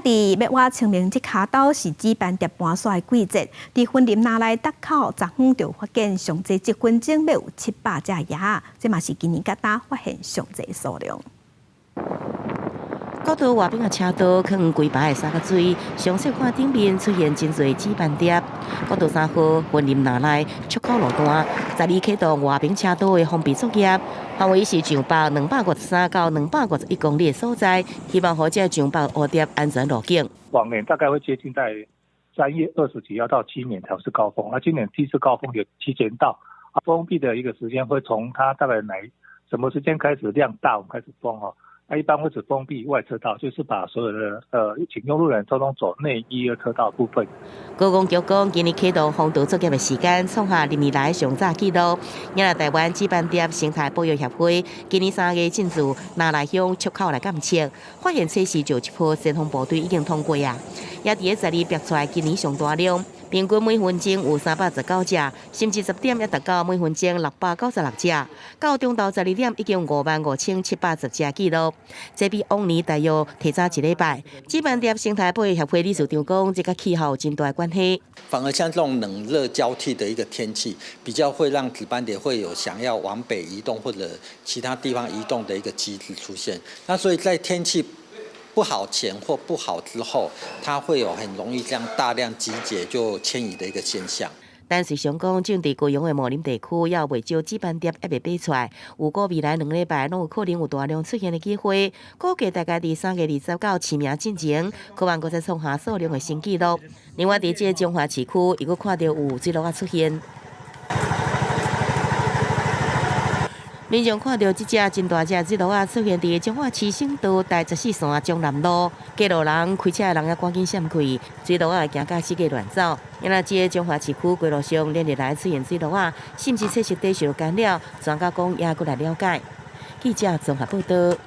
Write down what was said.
佇欲倚清明節跤兜是紫斑蝶搬徙的季節，佇雲林那內磴口昨昏就發現上濟一分鐘欲有700隻蛾仔，這嘛是今年佮今發現上濟數量。國道外邊的車道可能規排的沙甲水，詳細看頂面出現真濟紫斑蝶。國道3號雲林那內出口路段，十二啟動外邊車道的封閉作業，範圍是上北253到251公里的所在，希望予這上百蝴蝶安全入境。往年大概會接近在3月20幾號到清明才是高峰，那今年第一次高峰有提前到，封閉的一個時間會從它大概來什麼時間開始量大，我們開始封哦。那一般會只封閉外車道，就是把所有的請用路人通通走內一二車道部分。高公局講，今年啟動封道作業的時間創下歷年來上早紀錄。也來台灣紫斑蝶生態保育協會今年3月進駐那內鄉出口來監測，發現測試就一波先鋒部隊已經通過啊，也佇咧十二逼出來今年上大量，平均每分鐘有319隻，甚至10點也達到每分鐘696隻。到中晝12點已經55,710隻紀錄，這比往年大約提早一禮拜。紫斑蝶生態保育協會理事長講，這佮氣候有真大關係。反而像這種冷熱交替的一個天氣，比較會讓紫斑蝶會有想要往北移動或者其他地方移動的一個機制出現。那所以在天氣不好前或不好之後，它會有很容易這樣大量集結就遷移的一個現象。但是想講，種佇高雄的茂林地區，也有袂少紫斑蝶猶未飛出來，預估未來2禮拜攏有可能有大量出現的機會。估計大概佇3月20到清明進前，可望閣再創下數量的新紀錄。另外，佇這個彰化市區，又閣看著有水鷺仔出現。民眾看著這隻真大隻水鷺仔出現佇彰化市省道台14線彰南路，過路人、開車的人也趕緊閃開，水鷺仔會驚甲四界亂走。因為這個彰化市區街路上連日來出現水鷺仔，是毋是棲息地受到干擾？專家講也閣來了解。記者綜合報導。